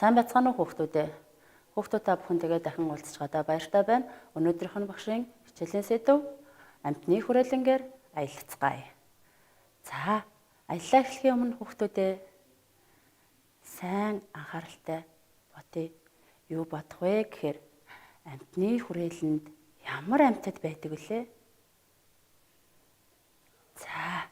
Сайн байцгаана уу хүүхдүүд ээ. Хүүхдүүд та бүхэн тэгээ дахин уулзч гадаа баяртай байна. Өнөөдрийнх нь багшийн хичээлийн сэдэв амьтны хүрээлэнгээр аялцгаая. За, аяллаа эхлэхийн өмнө хүүхдүүд ээ сайн анхааралтай бодъё. Юу бодох вэ гэхээр амьтны хүрээлэнд ямар амьтад байдаг вүлээ? За,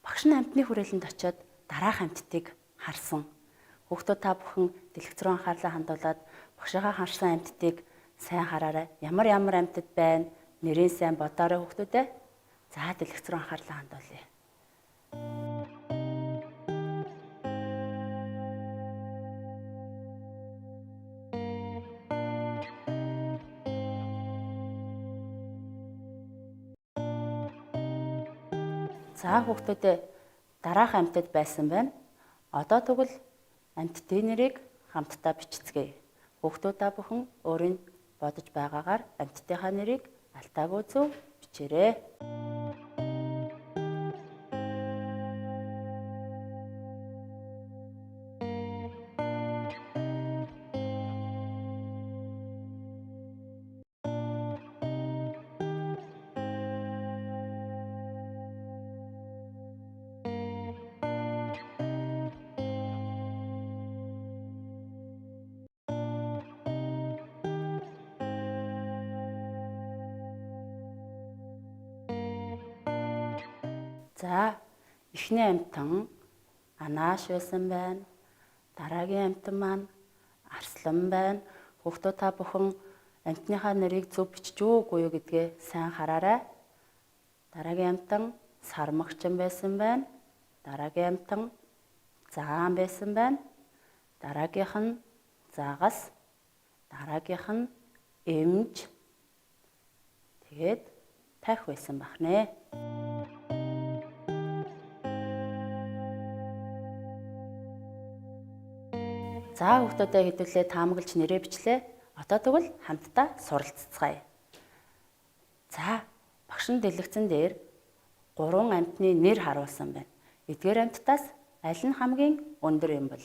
багш нь амьтны хүрээлэнд очиод дараах амьтдыг харсан. Хүүхдүүд та бүхэн дэлгэц рүү анхаарлаа хандуулад багшийнхаа харсан амьтдыг сайн хараарай. Ямар ямар амьтад байна? Нэрийн сайн бодоорой хүүхдүүдээ. За, дэлгэц рүү анхаарлаа хандуулъя. За хүүхдүүдээ дараах амьтад байсан байна. Одоо тэгвэл амьтдын нэрийг хамтдаа бичицгээе. Хүүхдүүд та бүхэн өөрийн бодож байгаагаар амьтдынхаа нэрийг алтаагүй зөв бичээрэй. За, эхний амьтан анааш байсан байна. Дараагийн амьтан маань арслан байна. Хүүхдүүд та бүхэн амьтныхаа нэрийг зөв бичиж үгүй юу гэдгээ сайн хараарай. Дараагийн амьтан сармагчин байсан байна. Дараагийн амьтан заан байсан байна. Дараагийнх нь загас, дараагийнх нь эмж, тэгээд тах байсан бахнэ. За хүүхдүүдээ хэдүүлээ таамаглаж нэрээ бичлээ. Одоо тэгвэл хамтдаа суралццгаая. За багш нь дэлгэцэн дээр 3 амьтны нэр харуулсан байна. Эдгээр амьтдаас аль нь хамгийн өндөр юм бол?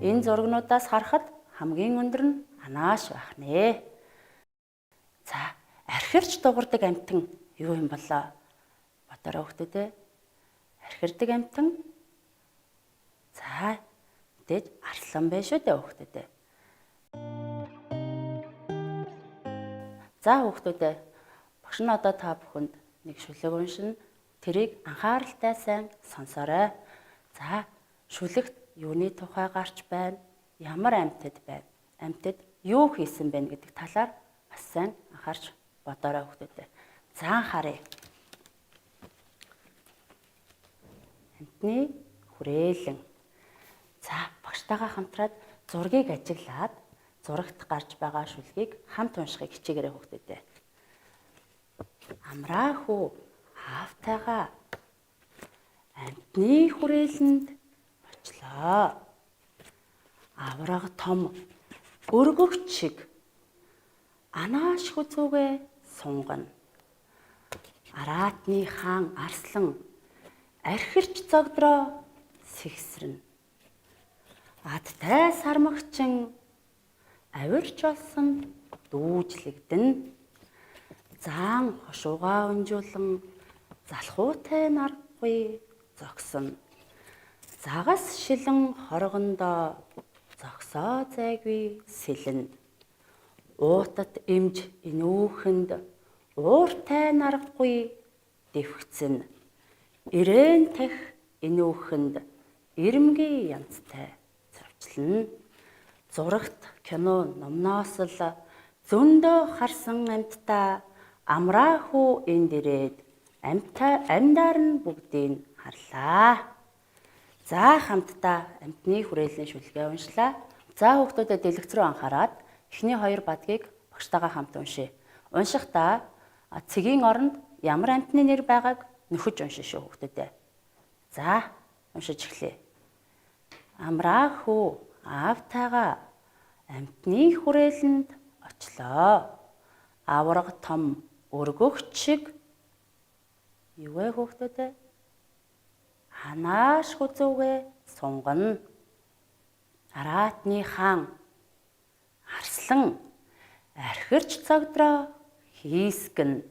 Энэ зургнуудаас харахад хамгийн өндөр нь анааш байх нэ. За, архирч дуурдаг амьтан юу юм болоо? Бодороо хүүхдүүдээ. Архирдаг амьтан. За, мэдээж арслан байна шүү дээ хүүхдүүдээ. За хүүхдүүдээ, багш нь одоо та бүхэнд нэг шүлэг уншина. Тэрийг анхааралтай сайн сонсоорой. За, шүлэгт юуны тухай гарч байна? Ямар амьтад байна? Амьтад юу хийсэн бэ гэдэг талаар бас сайн анхаарч бодоорой хүүхдүүдээ. За анхааръя. Амьтны хүрээлэн. За багштайгаа хамтраад зургийг ажиглаад зурагт гарч байгаа шүлгийг хамт уншихыг хичээгээрэй хүүхдүүдээ. Амраа хүү аавтайгаа амьтны хүрээлэнд очлоо. Авраг том өргөгч шиг анааш хүзүүгээ сунгана. Араатны хаан арслан архирч зогдроо сэгсрэнэ. Адтай сармагчин авирч олсон дүүжлэгдэнэ. Заан хошуугаа өнжүүлэн залхуутай наргүй зогсно. Загас шилэн хоргондоо зогсоо зайгүй сэлнэ. Уутат эмж энүүхэнд ууртай наргагүй дэвхцэн. Ирээн тах энүүхэнд ирэмгийн янзтай цавчлана. Зурагт кино номноос л зөндөө харсан амьтдаа амраа хүү энд ирээд амьтаа амьдаар нь бүгдийг харлаа. За хамтдаа амьтны хүрээлэн шүлгээ уншлаа. За хүүхдүүдэд дэлгэц рүү анхаарад эхний хоёр бадгийг багштайгаа хамт уншъя. Уншихдаа цэгийн оронд ямар амьтны нэр байгааг нөхөж уншина шүү хүүхдүүдээ. За, уншиж эхлэе. Амраа хүү аавтайгаа амьтны хүрээлэнд очлоо. Аварга том өргөгч шиг юу вэ хүүхдүүдээ? Ханааш хүзүүгээ сунгана. Араатны хаан арслан архирч цогдроо хийсгэн.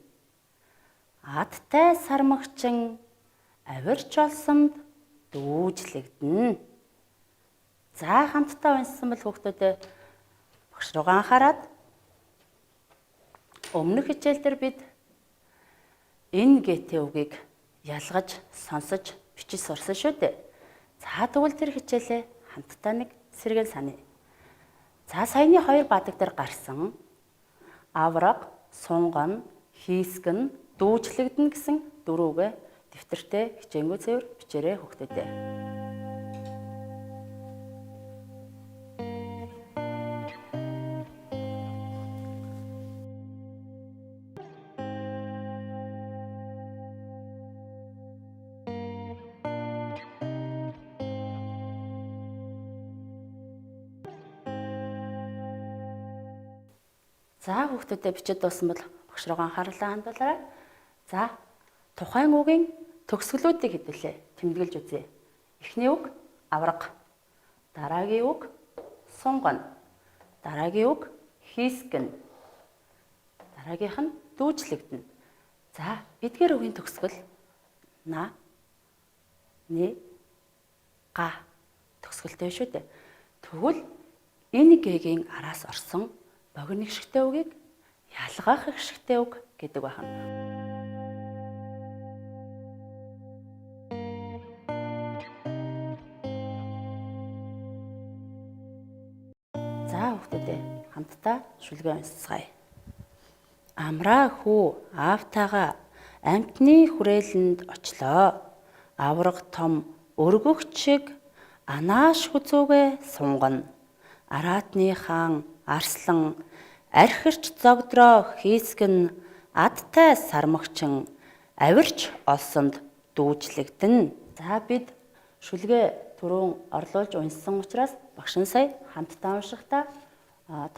Адтай сармагчин авирч олсонд дүүжлэгдэнэ. За, хамтдаа уншсан бол хүүхдүүдээ багш руугаа анхаарад өмнөх хичээл дээр бид энэ гээтэй үгийг ялгаж, сонсож, бичиж сурсан шүү дээ. За, тэгвэл тэр хичээлээ хамтдаа нэг сэргээн саная. За, саяны хоёр бадаг дээр гарсан авраг, сунган, хийсгэн, дүүжлэгдэн гэсэн дөрөв үгээ дэвтэртээ хичээнгүй цэвэр бичээрэй хүүхдүүдээ. За, хүүхдүүдээ бичиж дууссан бол багш руугаа анхаарлаа хандуулаарай. За, тухайн үгийн төгсгөлүүдийг хэдүүлээ тэмдэглэж үзье. Эхний үг авраг, дараагийн үг сунгана, дараагийн үг хийсгэн, дараагийнх нь дүүжлэгдэнэ. За, эдгээр үгийн төгсгөл на, нэ, га төгсгөлтэй шүү дээ. Тэгвэл энэ г-ийн араас орсон богино ихшигтэй үгийг ялгах ихшигтэй үг гэдэг байна. За, хүүхдүүдээ хамтдаа шүлгээ уншицгаая. Амраа хүү аавтайгаа амьтны хүрээлэнд очлоо. Авраг том өргөгч шиг анааш хүзүүгээ сунгана. Араатны хаан арслан архирч зогдроо хийсгэн, адтай сармагчин авирч олсонд дүүжлэгдэнэ. За, бид шүлгээ түрүүн орлуулж уншсан учраас багш нь сая хамтдаа уншихдаа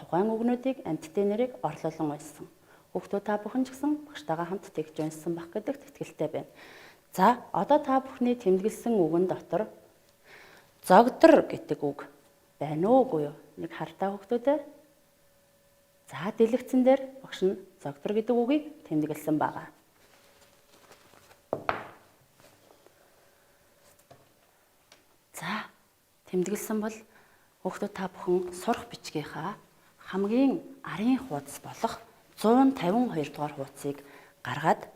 тухайн үгнүүдийг амьтдын нэрийг орлуулан уншсан. Хүүхдүүд та бүхэн ч гэсэн багштайгаа хамт тэгж уншсан байх гэдэгт итгэлтэй байна. За, одоо та бүхний тэмдэглэсэн үгэн дотор зогдор гэдэг үг байна уугүй юу? Нэг хартаа хүүхдүүдээ. За, дэлгэцэн дээр багш нь зогдор гэдэг үгийг тэмдэглэсэн байгаа. За, тэмдэглэсэн бол хүүхдүүд та бүхэн сурах бичгийнхаа хамгийн арын хуудас болох 152 дугаар хуудсыг гаргаад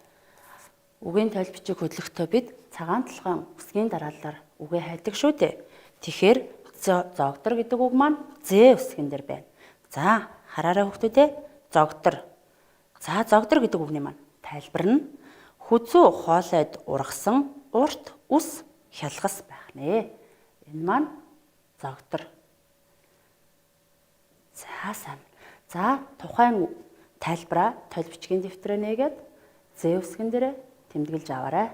үгийн тойл бичиг хөдлөхдөө бид цагаан толгойн үсгийн дараалалаар үгээ хайдаг шүү дээ. Тэгэхээр зогдор гэдэг үг маань зэ үсгэн дээр байна. За, хараарай хүүхдүүдээ, зогдор. За, зогдор гэдэг үгний маань тайлбар нь хүзүү хоолойд ургасан урт үс хялгас байх нэ. Энэ маань зогдор. За, сайн. За, тухайн тайлбараа тойл бичгийн дэвтрээ нээгээд зэ үсгэн дээр тэмдэглэж аваарай.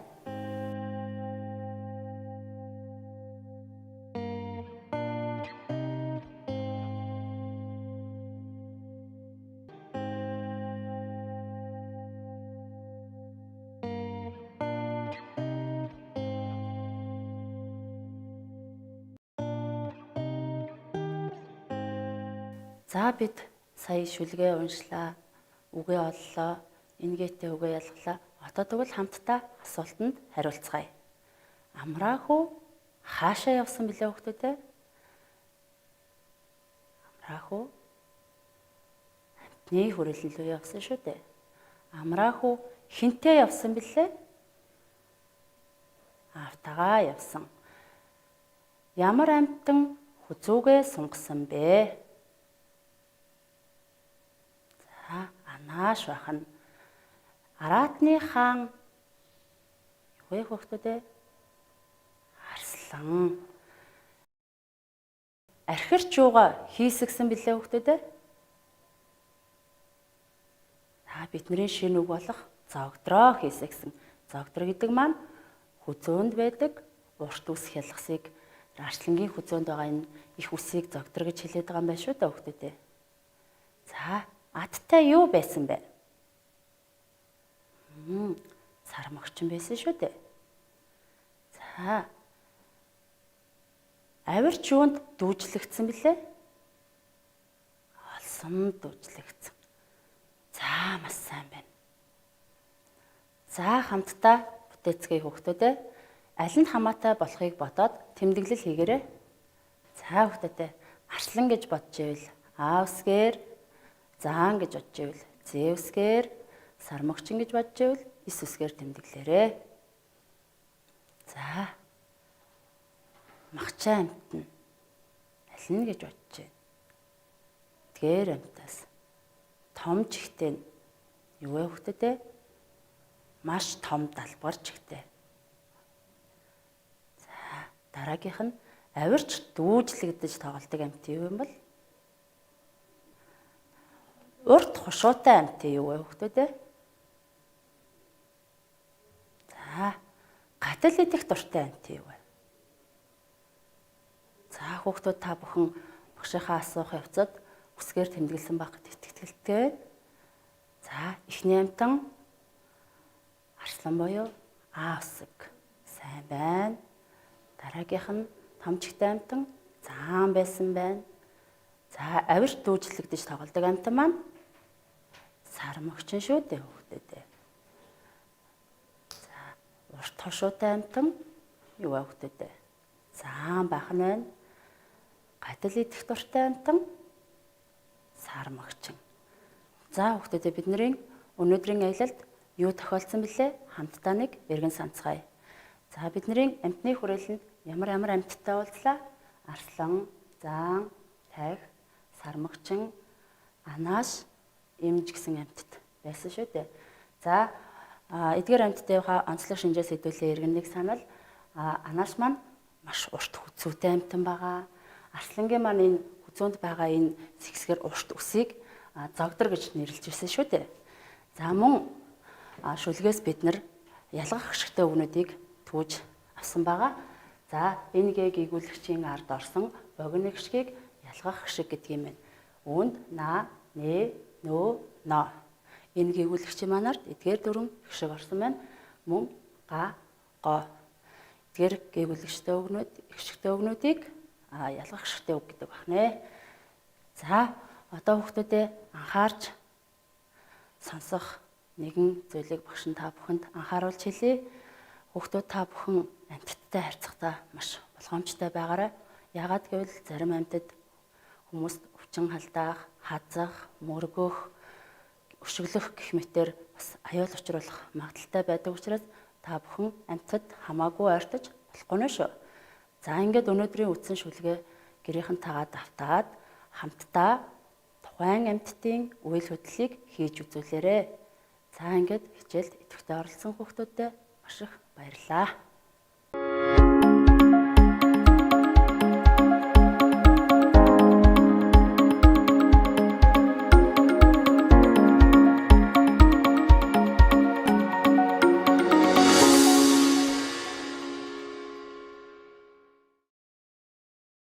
За, бид сая шүлгээ уншлаа, үгээ оллоо, энгээтэй үгээ ялгалаа. Одоо тэгвэл хамтдаа асуултанд хариулцгаая. Амраа хүү хаашаа явсан билээ хүүхдүүдээ? Амраа хүү амьтны хүрээлэн рүү явсан шүү дээ. Амраа хүү хинтээ явсан билээ? Аавтайгаа явсан. Ямар амьтан хүзүүгээ сунгасан бэ? За, анааш байх нь. Араатны хаан юу вэ хүүхдүүдээ? Арслан. Архирч юугаа хийсгсэн билээ хүүхдүүдээ? За, бидний шинэ үг болох зогдроо хийсгсэн. Зогдор гэдэг маань хүзөөнд байдаг урт үс хялгасыг, арслангийн хүзөөнд байгаа энэ их үсийг зогдор гэж хэлээд байгаа юм байна шүү дээ хүүхдүүдээ. За, адтай юу байсан бэ? Сармагчин байсан шүү дээ. За, авирч юунд дүүжлэгдсэн бilé? Олсон дүүжлэгдсэн. За, маш сайн байна. За, хамтдаа бүтээцгээе хүүхдүүдээ. Аль нь хамаатай болохыг бодоод тэмдэглэл хийгээрэй. За, хүүхдүүдээ, арслан гэж бодож ивэл А үсгээр, заан гэж бодож ивэл З үсгээр, сармагчин гэж бодож ивэл С үсгээр тэмдэглээрэй. За, махчаа амьт нь аль нь гэж бодож байна? Эдгээр амьтаас том чихтэй нь юу вэ хүүхдүүдээ? Маш том далбар чихтэй. За, дараагийнх нь авирч дүүжлэгдэж тоглодог амьт юу юм бол? Урт хушуутай амьт юу вэ хүүхдүүдээ? За, гатал идэх дуртай амьт юу вэ? За, хүүхдүүд, та бүхэн багшийнхаа асуух явцад үсгээр тэмдэглэсэн байх гэдэгт итгэлтэй. За, эхний амьтан арслан буюу А үсэг. Сайн байна. Дараагийнх нь том чихтэй амьтан заан байсан байна. За, авирч дүүжлэгдэж тоглодог амьтан маань сармагчин шүү дээ хүүхдүүдээ. За, урт хошуутай амьтан юу вэ хүүхдүүдээ? Заан байх нь байна. Гатал идэх дуртай амьтан сармагчин. За, хүүхдүүдээ, бидний өнөөдрийн аялалд юу тохиолдсон бilé? Хамтдаа нэг эргэн санацгаая. За, бидний амьтны хүрээлэнд ямар ямар амьттай уулзлаа? Арслан, заан, тайх, сармагчин, анааш, эмж гэсэн амьтад байсан шүү дээ. За, эдгээр амьтдынхаа онцлог шинжээс хэдүүлээ эргэн нэг санал. Анааш маань маш урт хүзүүтэй амьтан байгаа. Арслангийн маань энэ хүзүүнд байгаа энэ сэгсгэр урт үсийг зогдор гэж нэрлэж байсан шүү дээ. За, мөн шүлгээс бид нар ялгах хэшигтэй үгнүүдийг түүж авсан байгаа. За, энэ гэ гийгүүлэгчийн ард орсон богино хэшгийг ялгах хэшиг гэдэг юм байна. Үүнд на, нэ, нөө, но. Энэ гийгүүлэгчийн манарт эдгээр дөрвөн хэшиг орсон байна. Мөн га, го. Эдгээр гийгүүлэгчтэй үгнүүд, хэшигтэй үгнүүдийг ялгах хэшигтэй үг гэдэг байна. За, одоо хүүхдүүдээ анхаарч сонсох нэгэн зүйлийг багш нь та бүхэнд анхааруулж хэлье. Хүүхдүүд, та бүхэн амьтадтай харьцахдаа маш болгоомжтой байгаарай. Яагаад гэвэл зарим амьтад хүмүүст өвчин халдаах, хазах, мөргөх, өшөглөх гэх мэтээр бас аюул учруулах магадлалтай байдаг учраас та бүхэн амьтад хамаагүй ойртож болохгүй нэ шүү. За, ингээд өнөөдрийн үтсэн шүлгээ гэрийнхэнтэйгээ давтаад хамтдаа тухайн амьтдын үйл хөдлөлийг хийж үзүүлээрэй. За, ингээд хичээлд идэвхтэй оролцсон хүүхдүүдэд маш их баярлалаа.